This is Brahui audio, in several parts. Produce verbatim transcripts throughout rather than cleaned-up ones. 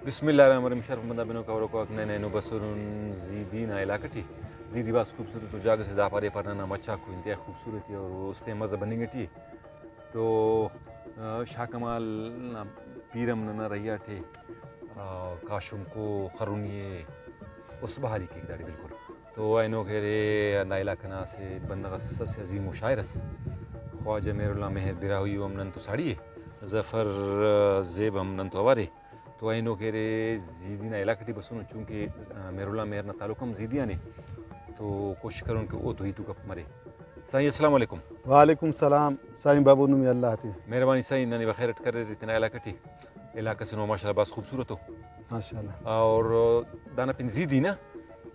بسم اللہ الرحمن الرحیم۔ شرفمند آ بنوک آ ہروک آک، نن اینو بسرن زیدی نا علاقہ ٹی۔ زیدی بھاز خوبصورت ءُ جاگہ سے، دا پارے پر ننا مچاکو انتہائی خوبصورت ءِ اور است ءِ مزہ بننگ ٹی ءِ۔ تو، آ، شاہ کمال نا پیر ہم ننا رہی آ ٹی، آ، کاشم کو خرونی ءِ، است بہاری کیک داڑے بالکل۔ تو اینو کہ ارے ہندا علاقہ نا اسہ بندغ اس، اسہ عظیم ءُ شاعر اس، خواجہ مہر اللہ مہر براہوئی ءُ ہم نن تو ساڑی ءِ، ظفر، آ، زیب ہم نن تو اوار ءِ۔ تو اینو کہ ارے زیدی نا علاقہ ٹی بسونو، چونکہ، آ، مہر اللہ مہر نا تعلق ہم زیدی آن ءِ، تو کوشش کرون کہ او تو ہیت و گپ مرے۔ سائیں السلام علیکم۔ وعلیکم السلام۔ سائیں بابو نمے اللہ تے۔ مہربانی سائیں، ننے بخیر اٹ کرے تینا علاقہ ٹی۔ علاقہ سے نو ماشاءاللہ بھاز خوبصورت ہو۔ ماشاءاللہ۔ اور دانا پن زیدی نا؟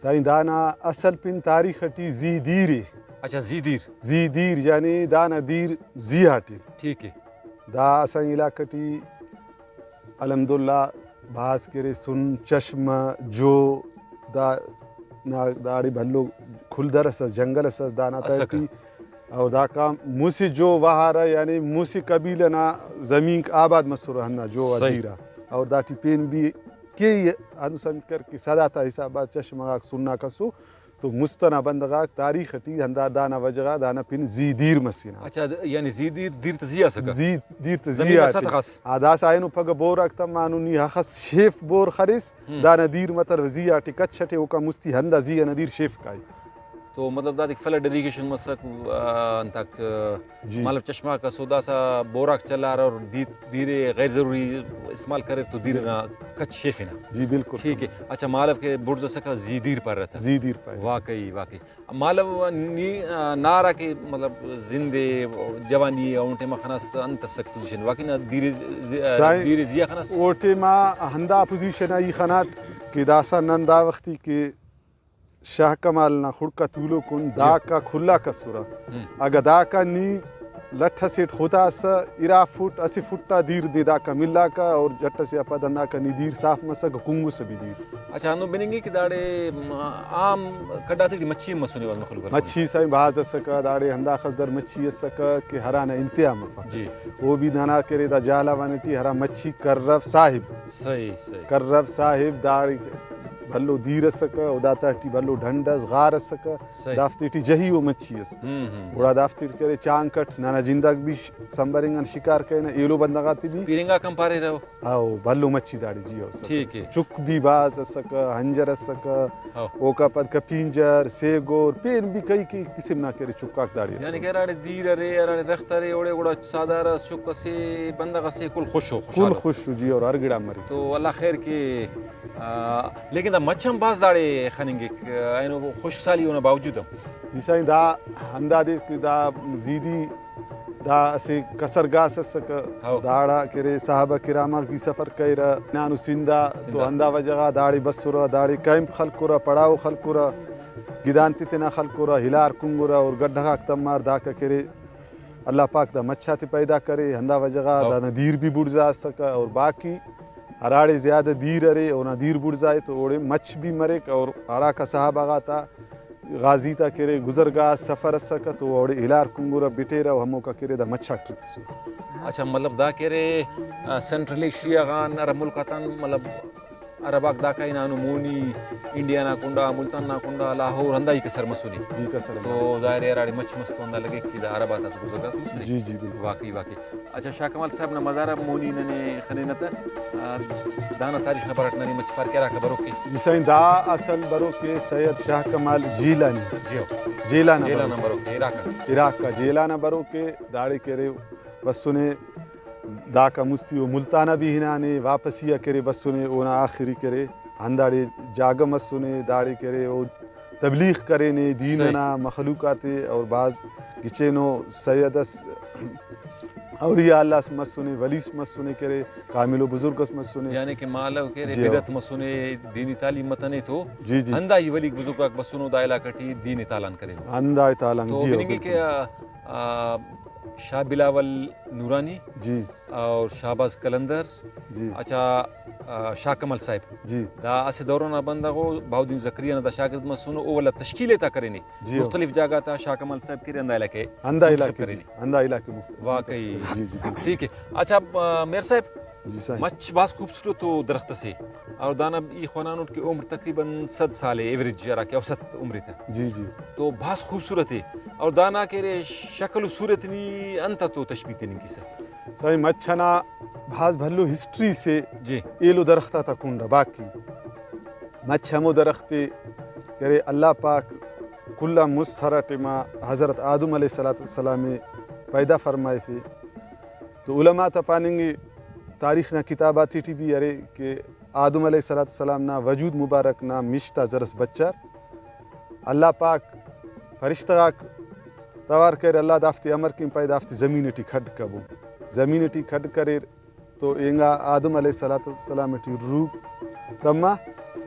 سائیں دانا اصل پن تاریخ ٹی زی دیر ءِ۔ اچھا، زی دیر۔ زی دیر یعنی دانا دیر زی آ ٹی۔ ٹھیک ہے۔ دا اسہ علاقہ ٹی الحمدللہ بھاز کہ ارے سن، چشمہ، جو دا نا داڑے بھلو کھلدر اس ئس، جنگل اس ئس دانا اسکہ۔ تہٹی۔ اور داکان مسہ جو وہارہ یعنی مسہ قبیلہ نا زمینک آباد مسرہ ہندا جو آ صحیح۔ دیرہ۔ اور داٹی پین بھی کیہی ہندن سمجھ کر کہ صد آتا حساب آ چشمہ غاک سن آک اسو۔ تو مست ئنا بندغ آک تاریخ ٹی ہندا دانا وجہ غا دانا پن زی دیر مسنہ۔ اچھا، د-، یعنی زی دیر، دیر تہ زی آ اسکہ؟ زی دیر تہ زی زمین آ نا سطح ٹی۔ آ داسہ اینو پگہ بور آک تمانو نی ہخس شیف بور خلیس، ہم۔ دانا دیر مطلب زی آ ٹی کچ ئٹے اوکان مستی ہندا زی ئنا دیر شیف کائک۔ تو مطلب دادے فلڈ اریگیشن مسک، آ، انتاک، آ، جی۔ مالو چشمہ غاک اسو داسہ بور آک چلارہ اور دی-، دیر ئے غیر ضروری استعمال کریر تو دیر ئنا کچ شیفنہ۔ جی، بالکل۔ ٹھیک ہے۔ اچھا، مالو کہ بڑز ئسکہ زی دیر پارہ تہ۔ زی دیر پارہ۔ واقعی، واقعی۔ مالو نی، آ، نا ہرا کہ مطلب زند ئے، جوانی ئے، اون ٹائما خناس تہ انت ئسک پوزیشن؟ واقعی نا دیر ئے زی-، آ، سائیں، دیر ئے زی آ خناس؟ او ٹائما ہندا پوزیشن آ ای خناٹ کہ داسہ نن دا وختی کہ شاہ کمال نا خڑک آ تولوکن جی۔ داکا کھلاک اسرہ۔ ہم۔ اگہ داکان نی لٹ ئسیٹ خداسہ، ارا فٹ، اسہ فٹ آ دیر دے داکان ملاکہ اور جٹ ئسے آ پد ہنداکان نی دیر صاف مسکہ، کنگسہ بھی دیر۔ اچھا، ہندن بننگ ءِ کہ داڑے، م-، عام کھڈ آتے ٹی مچھی ہم مسنے، بھاز مخلوق ہلکنے۔ مچھی سائیں بھاز اسکہ، داڑے ہنداخس در مچھی اسکہ کہ ہرانا انتہا مفک۔ جی۔ او بھی ننا کہ ارے دا جہلاوان ٹی ہرا مچھی کرو صاحب۔ صحیح، صحیح۔ کرو صاحب داڑے بھلو دیر اسکہ، او دا تہٹی بھلو ڈھنڈ اس، غار اسکہ، صحیح۔ دافتے ٹی جہی او مچھی اس۔ ہم، ہم۔ گڑا دافتے ٹی کرے چانک اٹ ننا جنداک بھی ش-، سنبرنگ ان شکار کرینہ، ایلو بندغ آتے بھی۔ پیرنگاک ہم پاریرہ او۔ او بھلو مچھی داڑے جی او اسکہ۔ ٹھیک ہے۔ چک بھی بھاز اسکہ، ہنجر اسکہ، ہاں۔ اوکا پد کپینجر، سیگور، پین بھی کئی کئی قسم نا کہ ارے چکاک داڑے یعنی اسکہ۔ کہ ہراڑے دیر ارے، ہراڑے درخت ارے، اوڑے گڑا سادار اس، چک اسے، بندغ اسے، کل خوش او، کل خوشحال او۔ خوش او جی، اور ہر گڑا مرے۔ تو اللہ خیر کے، آ، لیکن دا مچھ ہم بھاز داڑے خننگک، اینو خشک سالی اونا باوجود ہم۔ جی سائیں، دا ہندادے کہ دا زیدی دا اسہ کسر گاس اسکہ، ہو۔ داڑا کہ ارے صحابہ کرام آک بھی سفر کریرہ، ہنانو سندھ آ، سندھ تو آ۔ ہندا وجہ غا داڑے بسرہ، داڑے کیمپ خلکرہ، پڑاؤ خلکرہ، گدان تے تینا خلکرہ، ہلار کنگرہ اور گڈہ غاک تمار، داکا کہ ارے اللہ پاک دا مچھ آتے پیدا کرے، ہندا وجہ غا ہو۔ دانا دیر بھی بڑزا اسکہ اور باقی ہراڑے زیادہ دیر ارے، اونا دیر بڑزا ءِ تو اوڑے مچھ بھی مریک اور ہراکا صحابہ غاتا غازی تا کہ ارے گزرگاہ سفر اسکہ تو اوڑے ہلار کنگرہ بٹیرہ و ہموکا کہ ارے دا مچھ آک ٹرکسر۔ اچھا، مطلب دا کہ ارے، آ، سینٹرل ایشیا غان ہرا ملک آتان، مطلب عرب آک داکا ہنانو مونی، انڈیا نا کنڈا، ملتان نا کنڈا، لاہور، ہندا ہی کسر مسنے۔ جی، کسر تو مسنے۔ ظاہر ہے ہراڑے مچھ مس تو ہندا لگیک کہ دا عرب آتا اسہ گزرگاہ اس مسنے۔ جی، جی، بالکل۔ واقعی، واقعی۔ اچھا، شاہ کمال صاحب نا مزار آ مونی ننے خنینہ تہ، آ، دانا تاریخ نا بارٹ ننے مچہ پار کہ ہراکا بروک ءِ۔ جی سائیں، دا اصل بروک ءِ سید شاہ کمال جیلانی۔ جی ہو۔ جیلان آ جیلان آ بروک۔ بروک ءِ، عراق آ۔ عراق آ جیلان آ بروک ءِ، داڑے کہ ارے بسنے، داکا مستی او ملتان آ بھی ہنانے، واپسی آ کہ ارے بسنے، اونا آخری کہ ارے ہنداڑے جاگہ مسنے، داڑے کہ ارے او تبلیغ کرینے دین صحیح۔ ئنا، مخلوق آتے، اور بھاز گچینو سید اس، اولیاء اللہ اس مسنے، ولی اس مسنے کہ ارے، کامل و بزرگ اس مسنے۔ یعنی کہ مالو کہ ارے جی ہو۔ بدعت مسنے، دینی تعلیم متنے تو جی جی۔ ہندا ہی ولی بزرگ آک بسنو دا علاقہ ٹی دین تالان کرینو۔ ہندا تالان تو جی ہو، بننگے کہ، بالکل۔ آ، آ، شاہ بلاول نورانی جی۔ اور شہباز قلندر، جی۔ اچھا، آ، شاہ کمال صاحب۔ جی۔ دا اسہ دور ئنا بندغ او، بہاؤالدین زکریا نا دا شاگرد مسنو، او ولدا تشکیل ایتا کرینے۔ جی۔ مختلف جاگہ تا شاہ کمال صاحب کہ ارے ہندا علاقہ ہندا منتخب علاقہ کرینے۔ جی، ہندا علاقہ مختلف۔ واقعی۔ جی، جی، بالکل۔ ٹھیک ہے۔ اچھا، آ، میر صاحب، جی سائیں۔ مچھ بھاز خوبصورت و درخت اسے، اور دانا ای خوانانٹ کہ عمر تقریباً صد سال اے، ایوریج ہرا کہ اوسط عمر تے۔ جی جی۔ تو بھاز خوبصورت اے، اور دانا کہ ارے شکل و صورت نی انت تو تشبیہ تننگ کیسہ؟ سائیں، مچھ ئنا بھاز بھلو ہسٹری سے جی۔ ایلو درخت آتا کنڈ آ باقی مچھ ہمو درخت ءِ کہ ارے اللہ پاک کل آن مست ہرا ٹائما حضرت آدم علیہ الصلوۃ والسلام ءِ پیدا فرمائفے، تو علماء تا پاننگ ءِ، تاریخ نا کتاب آتے ٹی بھی ارے کہ آدم علیہ الصلوۃ والسلام نا وجود مبارک نا مش تا زرس بچار، اللہ پاک فرشتہ غاک توار کریر، اللہ دافتے امر کن پائے، دافتے زمین ٹی کھڈ کبو۔ زمین ٹی کھڈ کریر، تو اینگا آدم علیہ الصلوۃ والسلام ٹی روح تما،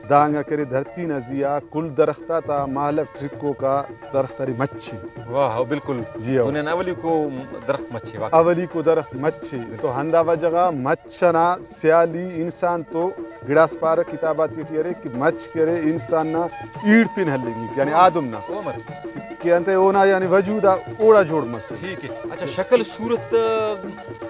دانگا کرے دھرتی نا زیہا کل درخت آتا مالو ٹرکوکا درخت ارے مچھ ءِ۔ واہ، او بالکل۔ جی ہو۔ دنیا نا اولیکو درخت مچھ ءِ، واقعی۔ اولیکو درخت مچھ ءِ۔ تو ہندا وجہ غا مچھ ئنا سیالی انسان تو گڑاس پارہ کتاب آتے ٹی ارے کہ مچھ کہ ارے انسان نا ایڑ پن ہلنگک، یعنی آدم نا۔ او امر؟ کہ انتئے اونا یعنی وجود آ اوڑا جوڑ مسنے۔ ٹھیک ہے۔ اچھا، شکل صورت،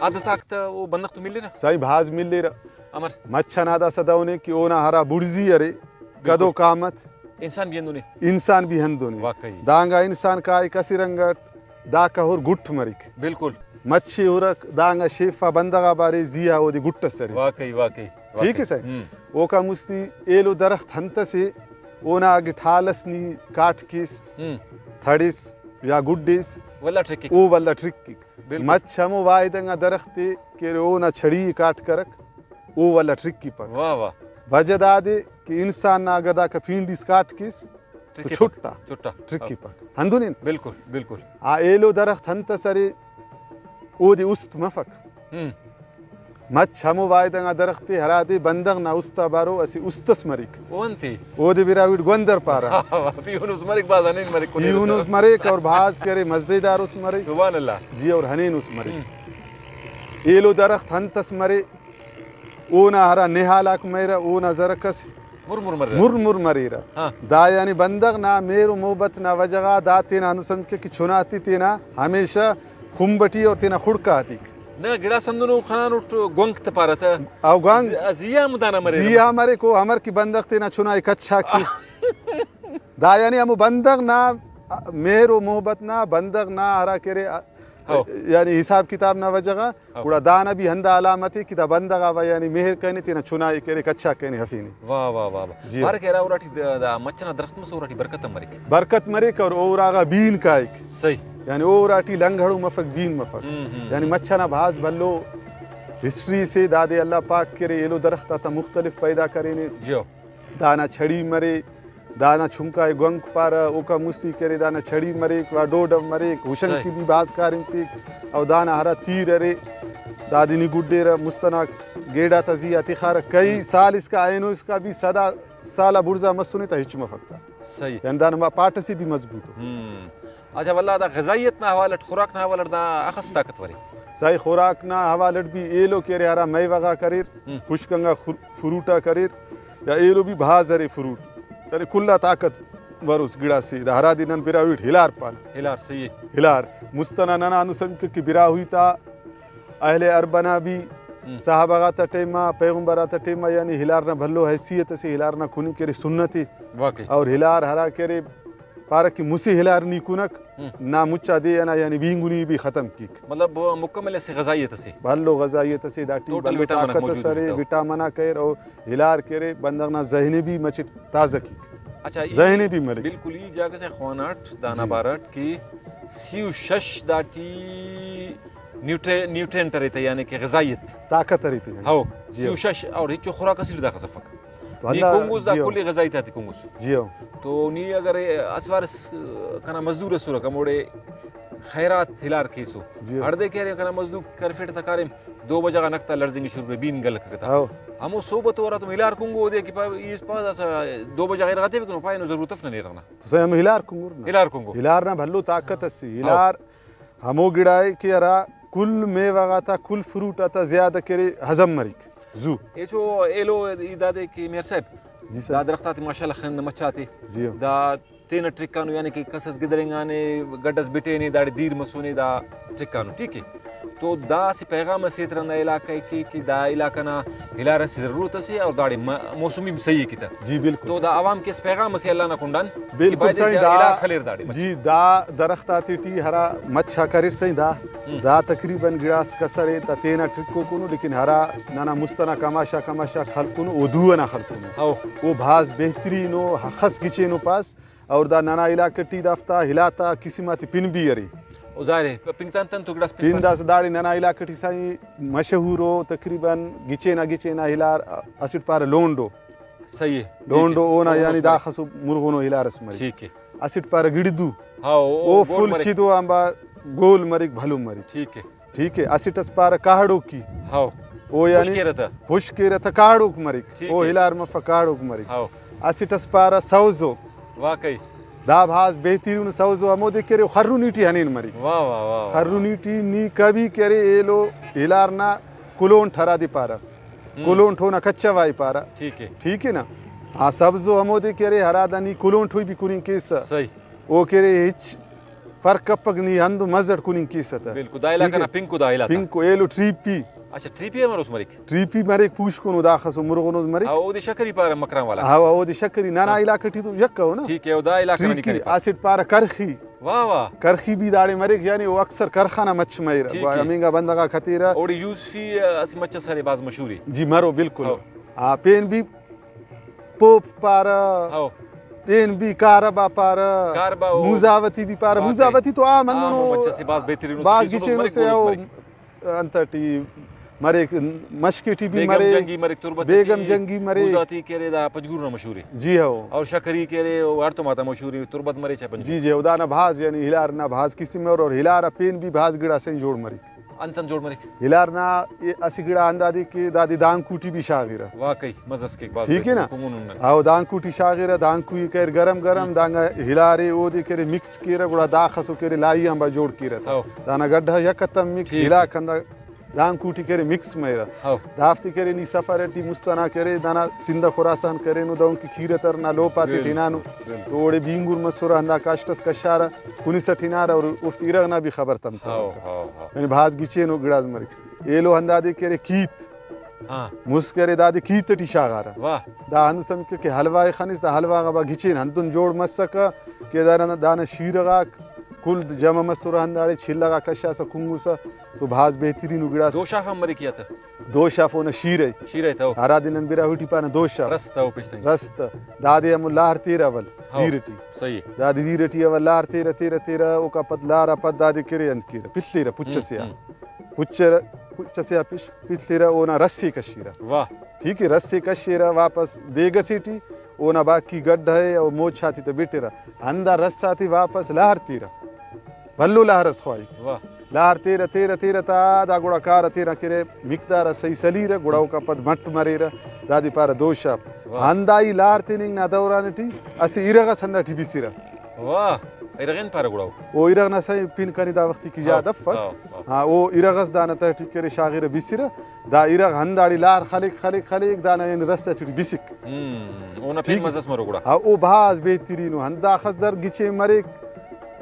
عادت آک تہ او بندغ تو ملیرہ؟ سائیں، بھاز ملیرہ۔ امر؟ مچھ ئنا داسہ دہنے کہ اونا ہرا بڑزی ارے، بالکل۔ قد و قامت، انسان بھی ہندن ءِ۔ انسان بھی ہندن ءِ۔ واقعی۔ دانگا انسان کائک اسہ رنگ اٹ، دا کہر گٹ مریک۔ بالکل۔ مچھ ءِ ہرک، دانگا شیف آ بندغ آ بارے، زی آ اودے گٹ ئس ارے۔ واقعی، واقعی، ٹھیک واقعی۔ ہے سر؟ ہم۔ اوکان مستی ایلو درخت انت ئسے، اونا اگہ ٹھال ئس نی کاٹ کیس، ہم۔ تھڑس یا گڈیس، ولدا ٹرکک۔ او ولدا ٹرکک۔ بالکل۔ مچھ ہمو واحد انگا درخت ءِ کہ اونا چھڑی ءِ کاٹ کرک، او ولدا ٹرکپک۔ واہ واہ۔ وجہ دادے کہ انسان نا اگہ داکا پینڈیس کاٹ کیس، تو ٹرکپک۔ چھٹا۔ چھٹا۔ ٹرکپک۔ ہندن انت؟ بالکل، بالکل۔ آ ایلو درخت انت ئس ارے، اودے است مفک۔ ہم۔ مچھ ہمو واحد انگا درخت ءِ ہرادے بندغ نا است آ بارو اسہ است ئس مریک۔ او انت ءِ؟ اودے براہوئی ٹی گوندر پارہ۔ پیہن است مریک، بھاز ہنین مریک، کنیرہ تہ۔ پیہن است مریک اور بھاز کہ ارے مزیدار است مریک۔ سبحان اللہ۔ جی، اور ہنین است مریک۔ ہم۔ ایلو درخت انت ئس مرے، اونا ہرا نہال آک مریرہ، اونا زرک ئس مر مر مریرہ۔ مر مر مریرہ۔ ہاں۔ دا یعنی بندغ نا مہر و محبت نا وجہ غا دا تینا ہندن سمجھکہ کہ چنا تے تینا ہمیشہ خمب ٹی اور تینا خڑک آ ہتیک۔ نہ، گڑاس ہندنو خنانٹ، گونک تہ پارہ تہ۔ او گونک۔ زی-، زی آ ہم دانا مریرہ۔ زی آ مریک، او امر کہ بندغ تینا چنا ءِ کچا کے۔ دا یعنی ہمو بندغ نا مہر و محبت نا، بندغ نا ہرا کہ ارے، ہو۔ یعنی حساب کتاب نا وجہ غا، ہو۔ گڑا دانا بھی ہندا علامت ءِ کہ دا بندغ آ یعنی مہر کرینے، تینا چنا ءِ کہ ارے کچا کرینے، ہفینے۔ واہ، واہ، واہ، واہ۔ جی۔ پارہ کہ ہرا اراٹی دا، دا مچھ ئنا درخت مسہ، اراٹی برکت ہم مریک۔ برکت مریک اور او اراغا بین کائک۔ صحیح۔ یعنی او اراٹی لنگڑو مفک، بین مفک۔ ہم، ہم، یعنی ہم۔ مچھ ئنا بھاز بھلو ہسٹری سے، دادے اللہ پاک کہ ارے ایلو درخت آتا مختلف پیدا کرینے۔ جیو۔ دانا چھڑی مرے، دانا چنکا ءِ گونک پارہ، اوکان مستی کہ ارے دانا چھڑی مریک، گڑا ڈوڈو مریک، ہشنگ صحیح۔ کہ بھی بھاز کاریم کیک، او دانا ہرا تیر ارے، دادے نی گڈیرہ، مست ئنا گیڑا تا زی آ تخارہ، کئی ہم۔ سال اسکا، اینو اسکا بھی صدا سال آ بڑزا مسنے تہ ہچ مفک۔ صحیح۔ یعنی دانا پاٹ اسے بھی مضبوط ءِ۔ ہم۔ اچھا، ولدا دا غذائیت نا حوالہ اٹ، خوراک نا حوالہ اٹ دا اخس طاقتور ءِ؟ سائیں، خوراک نا حوالہ اٹ بھی ایلو کہ ارے ہرا میوہ غاک اریر، ہم۔ خشک انگا خر-، فروٹ آک اریر، یا ایلو بھی بھاز ارے فروٹ، یعنی کل آ طاقتور اس گڑاسے، دا ہرادے نن براہوئی ٹی ہلار پانہ۔ ہلار، صحیح ءِ۔ ہلار، مست ئنا ننا ہندن سمجھکہ کہ براہوئی تا اہل عرب ئنا بھی ہم۔ صحابہ غاتا ٹائما، پیغمبر آتا ٹائما، یعنی ہلار نا بھلو حیثیت اسے، ہلار نا کننگ کہ ارے سنت ءِ۔ واقعی۔ اور ہلار ہرا کہ ارے پارہ کہ مسہ ہلار نی کنک، ہم۔ نا مچا دے ئنا یعنی بینگنی بھی ختم کیک۔ مطلب مکمل اسہ غذائیت اسے۔ بھلو غذائیت اسے، داٹی ٹوٹل بھلو وٹامن آک طاقت موجود اس ارے، تاو۔ وٹامن آک اریر، او ہلار کہ ارے بندغ نا ذہن ءِ بھی مچٹ تازہ کیک۔ اچھا، ای ذہن ءِ بھی ملک۔ بالکل ای جاگہ سے خواناٹ دانا جی۔ بارٹ کہ سی و شش داٹی نیوٹری-، نیوٹرینٹ ارے تہ، یعنی کہ غذائیت۔ طاقت ارے تہ، یعنی۔ ہو، جی۔ سی و شش اور ہچو خوراک اسٹ داخس افک۔ تو نی ہندا، کنگس دا جی ہو۔ کل غذائیت آتے کنگس۔ جی ہو۔ تو نی اگر اسہ وارس کنا مزدور اسرک ہموڑے خیرات ہلار کیسو۔ جی ہو۔ ہڑدے کہ ارے کنا مزدور کرفیٹ تا کاریم دو بجہ غا نک تا لڑزنگ شروع بے، بین گلکک تا۔ ہو۔ ہمو صحبت و ہراتم ہلار کنگو اودے کہ پا-، ای اس پاس داسہ دو بجہ غیر غا تیوک نو پائے نو ضرورت اف ننے ارغ نا۔ تو سائیں ہمو ہلار کنگو نا۔ ہلار کنگو۔ ہلار نا بھلو طاقت اسے۔ ہو۔ ہلار ہمو گڑا ءِ کہ ہرا کل میوہ غاتا، کل فروٹ آتا زیادہ کہ ارے ہضم مریک زو۔ ایچو ایلو ای دادے کہ میئر صاحب، جی سر۔ دا درخت آتے ماشاءاللہ خن مچاتے۔ جی ہو۔ دا تینا ٹرکانو، یعنی کہ کس اس گدرینگانے، گڈ اس بٹینے، داڑے دیر مسونے دا ٹرکانو، ٹھیک ہے۔ تو دا اسہ پیغام اسے ایترہ ہندا علاقہ ءِ کہ، کہ دا علاقہ نا ہلار اسہ ضرورت اسے اور داڑے م-، موسم ہم صحیح ءِ کہ تہ۔ جی، بالکل۔ تو دا عوام کہ اسہ پیغام اسے اللہ نا کنڈان کہ بالکل بایدے صحیح، دا ہلار خلیر داڑے مچ۔ جی، دا درخت آتے ٹی ہرا مچ آک اریر صحیح دا، ہم۔ دا تقریباً گڑاس کسرے تا تینا ٹرکوکونو، لیکن ہرا ننا مست ئنا کماش آک، کماش آک خلکونو، او دو ئنا خلکونو۔ ہو۔ او بھاز بہترین ءُ، ہخس گچینو پاس۔ اور دا ننا علاقہ ٹی دافتا ہلاتا قسم آتے پن بھی ارے۔ او ظاہر ہے، پنک تان تن تو گڑاس پن پن پن۔ داسہ داڑے ننا علاقہ ٹی سائیں مشہور ءُ، تقریباً گچین آ گچین آ ہلار اسٹ پارہ لونڈو۔ صحیح ہے۔ ٹھیک ہے۔ لونڈو اونا او یعنی مست مریک۔ داخسو مرغنو ہلار اس مریک۔ ٹھیک ہے۔ اسٹ پارہ گڑدو۔ ہاں، او، او او گول فل مریک۔ چدو آنبار گول مریک، بھلو مریک۔ ٹھیک ہے۔ ٹھیک ہے، اسٹ اس پارہ کہڑوکی۔ ہاؤ۔ او یعنی خشک ایرہ تہ۔ خشک ایرہ تہ کہڑوک مریک۔ ٹھیک او ہے۔ ہلار مفک، کہڑوک مریک۔ ہاؤ۔ اسٹ اس پارہ سوزو۔ واقعی۔ دا بھاز بہترین سوزو ہمودے کہ ارے، خرنی ٹی ہنین مریک۔ واہ، واہ، واہ، واہ۔ خرنی ٹی نی کبھی کہ ارے ایلو ہلار نا کلونٹ ہرادے پارہ۔ ہم۔ کلونٹ اونا کچا وائی پارہ۔ ٹھیک ہے۔ ٹھیک ہے نا؟ ہاں، سبزو ہمودے کہ ارے ہرادا نی کلونٹ ہوئی بھی کننگ کیسہ۔ صحیح۔ او کہ ارے ہچ فرق کپک، نی ہندن مزہ ئٹ کننگ کیسہ تہ۔ بالکل، دا علاقہ ٹھیک نا ہے۔ پنکو دا ہلار تا۔ پنکو ایلو ٹریپی۔ اچھا، ٹریپی ہم ہروس مریک؟ ٹریپی مریک، پوشکنو داخسو مرغنوز مریک۔ ہاں، اودے شکری پارہ مکران والا۔ ہاں، اودے شکری، ننا ہاں۔ علاقہ ٹی تو یکہ ءُ نا۔ ٹھیک ہے، او دا علاقہ ٹریپی، نی کریپہ۔ اسٹ پارہ کرخی۔ واہ واہ۔ کرخی بھی داڑے مریک، یعنی او اکثر کرخ ئنا مچ مریرہ۔ ٹھیک گڑا ہے۔ ہمینگا بندغ آک ہتیرہ۔ اوڑے یوسفی اسہ مچ ئس ارے بھاز مشہور ءِ۔ جی مرو، بالکل۔ ہاں۔ آ، پین بھی پوپ پارہ، ہو۔ پین بھی کاربا پارہ، کاربا او۔ موزاوتی بھی پارہ۔ واقعی۔ موزاوتی تو عام عام ہندنو، مچ اسہ بھاز بہترین اس، بھاز بھاز گچین بونس اسے مریک۔ او انت ٹی مریک، مشک ٹی بھی بیگم مریک، جنگی مریک، تربت بیگم ٹی، جنگی مریک۔ موزاتی کہ ارے دا پنجگور نا مشہور ءِ۔ جی ہو۔ اور شکری کہ ارے او ہڑتوم آتا مشہور ءِ، تربت مریک چا پنجگور۔ جی جی، او دانا بھاز یعنی ہلار نا بھاز قسم ءِ اور، اور ہلار آ پین بھی بھاز گڑاسے جوڑ مریک۔ انت انت جوڑ مریک؟ ہلار نا اسہ گڑا ہندادے کہ دادے دانکو ٹی بھی شاغرہ۔ واقعی مزہ اس کیک بھاز ٹھیک ہے نا؟ بہترین، کنگنن نن۔ ہاؤ، دانکو ٹی شاغرہ، دانکو ءِ کریر گرم گرم، ہم۔ دانگا ہلارے اودے کرے مکس کیرہ، گڑا داخسو کرے لائی آنبار جوڑ کیرہ تہ۔ ہاؤ۔ دانا گڈ آ یک اتم مک ٹھیک۔ ہلاک ہندا دانکو ٹی کرے مکس مریرہ۔ ہاؤ۔ دافتے کرے نی سفر ٹی مست ئنا کرے، دانا سندھ خراسان کرینو، دہنکہ کیرہ تر نا لوپ آتے ٹی بالکل، ہنانو۔ بالکل۔ تو اوڑے بینگر مسرہ، ہندا کاشت اس کشارہ، کنسہ ٹی ہنارہ اور اوفتے ارغ نا بھی خبر تمتو۔ ہاؤ، ہاؤ، ہاؤ۔ یعنی بھاز گچینو گڑاس مریک۔ ایلو ہندادے کہ ارے کیت۔ ہاں۔ مُست کہ ارے دادے کیت ٹی شاغارہ۔ واہ۔ دا ہندن سمجھکہ کہ حلوہ ئے خنس، دا حلوہ غا با گچین ہندن جوڑ مسکہ کہ دانا، دانا شیرہ غاک کل جمع مسرہ ہنداڑے، چھلہ غا کشاسہ کنگسہ تو بھاز بہترین و گڑاس۔ دوشاف ہم مریک یا تہ؟ دوشاف اونا شیرہ ءِ۔ شیرہ ءِ تہ، او۔ ہرادے نن براہوئی ٹی پانہ دوشاف۔ رس تہ، او پیشتنگ۔ رس تہ۔ دادے ہمو لار تیرہ اول ہاؤ۔ دیر ٹی۔ صحیح۔ دادے دیر ٹی اول لار تیرہ، تیرہ، تیرہ، اوکا پد لار آ پد دادے کرے انت کیرہ، پلرہ پچ ہم، ئسے آ۔ ہم۔ پچ ئسے آ پش-، پلرہ، اونا رس ئے کشیرہ۔ واہ۔ ٹھیک ہے، رس ئے کشیرہ واپس دیگ ئسے ٹی، اونا باقی گڈ ءِ او موچ آتے تہ بٹرہ۔ ہندا رس آتے واپس لہر تیرہ۔ بھلو لہر ئس خواہک۔ واہ۔ لہر تیرہ، تیرہ، تیرہ تا دا گڑا کارہ تینا کرے مقدار آ صحیح سلیرہ، گڑا اوکا پد مٹ مریرہ، دادے پارہ دوشاف۔ واہ۔ ہندا ای لہر تننگ نا دوران ٹی اسہ ارغ ئس ہندا ٹی بسرہ۔ واہ، ارغ انت پارہ گڑا او؟ او ارغ نا سائیں پن کنے دا وختی کہ یاد ہاؤ، افک۔ ہاؤ، ہاؤ۔ ہاں، او ارغ ئس دانا تہٹی کرے شاغرہ بسرہ۔ دا ارغ ہنداڑے لار خلیک، خلیک، خلیک، دانا یعنی رس تے ٹی بسک۔ ہم، اونا پین ٹھیک۔ مزہ ئس مرو گڑا۔ ہاں، او بھاز بہترین ءُ۔ ہنداخس در گچین مریک،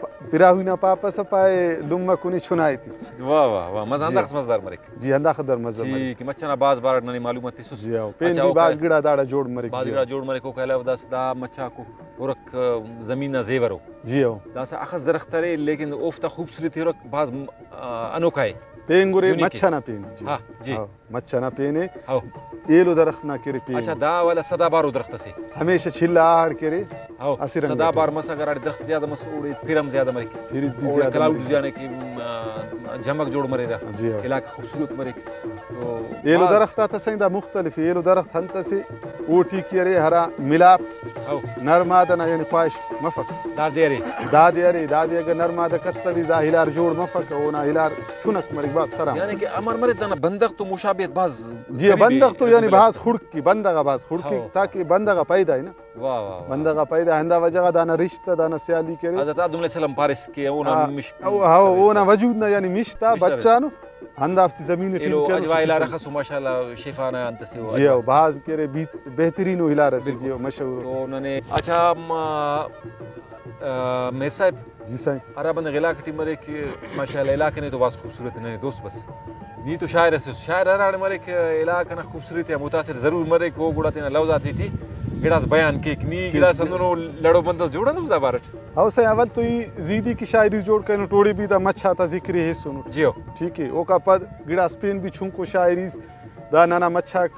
پ-، براہوئی نا پاپسہ پائے لمہ کنے چنائے تے۔ واہ، واہ، واہ، مزہ جی۔ ہنداخس مزیدار مریک۔ جی، ہنداخس در مزہ مریک۔ ٹھیک، مچھ ئنا بھاز بارٹ ننے معلومات تسس۔ جی ہاں، پین اچھا، بھی اوکا بھاز گڑا داڑا جوڑ مریک، بھاز جی گڑا ہاں۔ جوڑ مریک، اوکا علاوہ داسہ دا مچھ آکو ہرک، آ، زمین نا زیور ءُ۔ جی ہاں۔ داسہ اخس درخت ارے، لیکن اوفتا خوبصورتی ہرک بھاز، آ، انوکھا ءِ۔ پینگرے یونیک ءِ۔ مچھ ئنا پین، جی۔ ہاں، جی۔ ہاں، مچھ ئنا پین ءِ۔ ہاؤ۔ ایلو درخت نا کہ ارے پین۔ اچھا، دا والا سدا بارو درخت اسے۔ ہمیشہ چلہ آ ہڑ کہ ارے، ہاؤ، اسہ رنگ سدا ٹی۔ بار مسہ، اگہ ہراڑے درخت زیادہ مس، اوڑے پھر ہم زیادہ مریک۔ پھر اس بھی اوڑے زیادہ کلاؤڈ مریک۔ جانے کہ، م، آ، جمک جوڑ مریرہ۔ جی ہاؤ۔ علاقہ خوبصورت مریک۔ تو ایلو بھاز درخت آتا سائیں دا مختلف ءِ۔ ایلو درخت انت اسے اوٹی کہ ارے ہرا ملاپ ہو۔ نر مادہ نا یعنی خواہش مفک۔ دادے ارے۔ دادے ارے، دادے اگہ نر مادہ کتویس دا ہلار جوڑ مفک، اونا ہلار چنک مریک، بھاز خراب۔ یعنی کہ امر مرے دانا بندغ تو مشابہت بھاز جی، قریب ءِ، بندغ تو یعنی ملاپ۔ بھاز خڑک ءِ، بندغ آ بھاز خڑک ءِ، ہو۔ تاکہ بندغ آ پیدا ءِ نا۔ واہ، واہ، واہ۔ بندغ آ پیدا ہندا وجہ غا دانا رشتہ، دانا سیالی کرے۔ حضرت آدم علیہ السلام پاریس کہ اونا آ، مش-، او، ہو، اونا وجود نا یعنی مش تا مش ارے۔ بچانو۔ ہندافتے زمین ٹی ایلو کرو، اجوا ہلار اخس و ماشاءاللہ شیفانہ انت اسے او جی اجوا۔ ہو، بھاز کہ ارے بیت-، بہترین و ہلار اسے بالکل۔ جی ہو، مشہور۔ تو ننے اچھا، م-، آ، میر صاحب، جی سائیں۔ ہرا بندغ علاقہ ٹی مریک، ماشاءاللہ علاقہ نے تو بھاز خوبصورت ننے دوست بس۔ نی تو شاعر اسے، شاعر ہراڑے مریک علاقہ نا خوبصورتی آ متاثر ضرور مریک، او گڑا تینا لوز آتے ٹی گڑاس بیان کیک۔ نی کیک، گڑاس جی۔ ہندنو لڑو بندغ جوڑ انس دا بارٹ۔ ہو سائیں، اول تو ای زیدی کہ شاعری جوڑ کرینٹ، اوڑے بھی دا مچھ آتا ذکر ءِ ہیسونٹ۔ جی ہو۔ ٹھیک ءِ، اوکا پد گڑاس پین بھی چنکو شاعری اس، دا ننا مچھ آک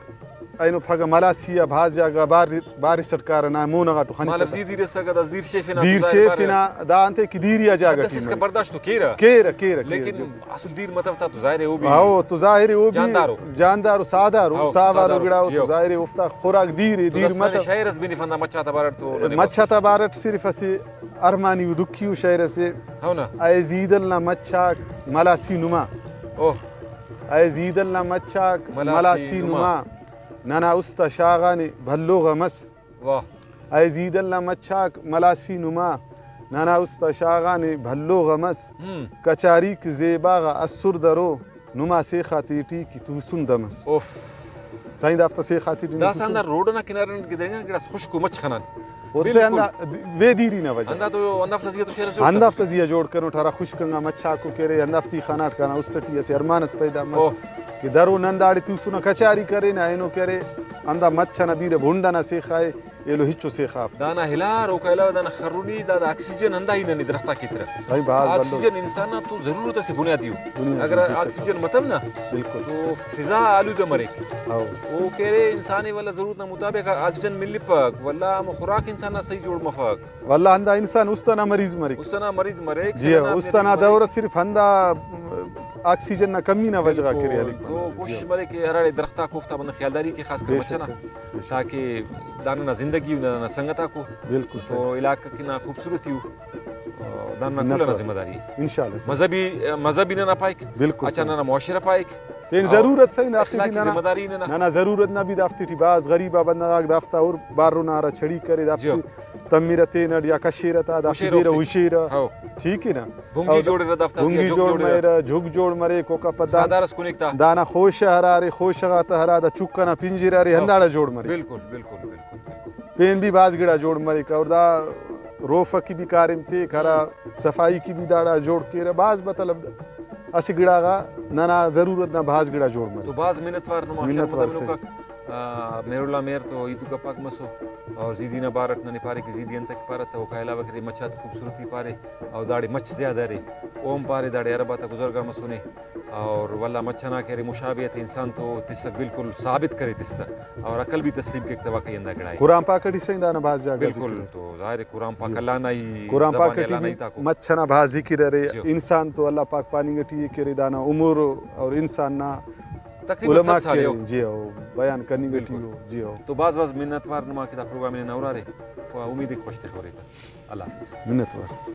اینو پھگہ ملاسی آ بھاز جاگہ بار-، بارسٹ کارہ، نا مون غاٹو خنسہ۔ مالو زی دیر اسکہ، داس دیر شیفنہ، دیر تو ظاہر شیفنہ، پارہ۔ دا انتے کہ دیری آ جاگہ حد اس ٹی اسکا مرے۔ برداشت تو کیرہ۔ کیرہ، کیرہ، کیرہ، لیکن جی۔ اسل دیر متو تا تو ظاہر ءِ او بھی ہاؤ، تو ظاہر ءِ او بھی جاندارو۔ جاندارو، سادارو، ہاؤ، ساوارو سادارو، گڑا او جی تو ہاؤ۔ ظاہر ءِ اوفتا خوراک دیر ءِ، تو دیر داس ننے متو۔ شاعر اس بنفن دا مچھ آتا بارٹ تو ننے مچھ آتا بارٹ صرف اسہ ارمانی و دکھی و شعر اسے۔ ہاؤ نا۔ اے زیدل نا مچھ آک ملاسی نما۔ اوہ۔ اے زیدل نا مچھ آک ملاسی ملاسی نما۔ نما۔ ننا است آ شاغانے بھلو غم اس۔ واہ۔ اے زیدل نا مچھ آک ملاسی نما۔ ننا است آ شاغانے بھلو غم اس۔ ہم۔ کچاریک زیبا غا اسر درو۔ نما سیخ آتے ٹی کہ توسن دم اس۔ اوف۔ سائیں، دافتا سیخ آتے ٹی نی داسہ توسن۔ ہندا روڈ ئنا کنارہ ئٹ گدرینگان گڑاس خشکو مچھ خنان۔ او سے بالکل۔ ہندا وے دیری نا وجہ۔ ہندا تو ہندافتا زیہا تو شعر ئس جوڑ کر۔ ہندافتا زیہا جوڑ کرینٹ، ہرا خشک انگا مچھ آکو کہ ارے، ہندافتے ای خناٹ کنا است ٹی اسہ ارمان ئس پیدا مس اوہ۔ کہ درو نن داڑے توسنہ کچاری کرینہ، اینو کہ ارے ہندا مچھ ئنا بیرہ بھنڈ ئنا سیخا ءِ۔ ایلو ہچو سیخا اف۔ دانا ہلار، اوکا علاوہ دانا خرنی، دادا آکسیجن ہندا ہی ننے درخت آک ایترہ۔ صحیح، بھاز بھلو۔ آکسیجن انسان نا تو ضرورت اسہ بنیادی ءِ۔ بنیادی، اگر بے شک۔ آکسیجن متو نا، بالکل۔ تو فضا آلودہ مریک۔ ہاؤ۔ او کہ ارے انسان ءِ ولدا ضرورت نا مطابق آکسیجن ملپک، ولدا ہمو خوراک انسان نا صحیح جوڑ مفک۔ ولدا ہندا انسان است ئنا مریض مریک۔ است ئنا مریض مریک، جی سل ئنا ہاں، بھی است ئنا مریض مریک۔ دور صرف ہندا آکسیجن نا کمی نا وجہ غا بالکل۔ کرے ہلیک تو مریک۔ کوشش جی ہاں۔ مریک کہ ہراڑے درخت آک اوفتا بندغ خیالداری کے، خاص کر بے شک مچھ ئنا، سر، بے شک۔ تاکہ دانا نا زندگی و دانا سنگت آکو بالکل سر۔ تو علاقہ کنا خوبصورتی ءِ، دانا منت کل ئنا وار۔ ذمہ داری ءِ۔ انشاءاللہ سر۔ مذہبی، مذہبی ننا پائک۔ بالکل اچھا سر۔ ننا معاشرہ پائک۔ پین اور ضرورت سہی نا، دافتے ٹی اخلاقی ننا، ذمہ داری ننا۔ ننا ضرورت نا بھی دافتے ٹی بھاز غریب آ بندغ آک دافتا ہر بارو نا ہرا چھڑی کرے دافتے جی۔ تمرہ تینٹ یا کشیرہ تا، دافتے ہشیرہ بیرہ اوفتے۔ ہشیرہ۔ ہاؤ۔ ٹھیک ءِ نا؟ بھنگی اور جوڑرہ دافتا بھنگی زیہا جھگ جوڑ جوڑرہ۔ مریرہ، جھگ جوڑ مریک، اوکا پد دا سادار اس کنیک تا۔ دانا خوشہ ہرا ارے، خوشہ غاتا ہرا دا چک ئنا پنجرہ ارے، ہاؤ۔ ہنداڑا جوڑ مریک۔ بالکل، بالکل، بالکل، بالکل۔ پین بھی بھاز گڑا جوڑ مریک اور دا روفہ کہ بھی کاریم تیک، ہرا صفائی کہ بھی داڑا جوڑ کیرہ، بھاز مطلب اسہ گڑا غا ننا ضرورت نا بھاز گڑا جوڑ مریک۔ تو بھاز منت وار نما منت وار مدنی سہی۔ آ، مہراللہ مہر تو ای تو گپاک مسو اور زیدی نا بارٹ ننے پارے کہ زیدی انتئے کہ پارہ تہ، اوکا علاوہ کہ مچھ آتا خوبصورتی پارے اور داڑے مچھ زیادہ ارے، او ہم پارے داڑے عرب آتا گزرگاہ مسنے اور ولدا مچھ ئنا کہ ارے مشابہت انسان تو تسک بالکل ثابت کرے تس تہ اور عقل بھی تسلیم کیک تہ واقعی ہندا گڑا ءِ۔ قرآن پاک ٹی سہی دانا بھاز جاگہ بالکل، ذکر ءِ۔ تو ظاہر ءِ قرآن پاک جی۔ اللہ نا ہی قرآن زبان پاک ٹی اللہ نا بھی ہی تاکو۔ مچھ ئنا بھاز ذکر ارے، جی۔ انسان تو اللہ پاک پاننگ ٹی ءِ کہ ارے دانا عمر اور انسان نا تقریباً علماء صد سال کہ ءِ ہو۔ جی ہو، بیان کننگ ٹی بالکل۔ ہو، جی ہو۔ تو بھاز بھاز منت وار نما کہ دا پروگرام ءِ ننا ہرارے، و امید ءِ خوش تخورے تہ۔ اللہ حافظ۔ منت وار۔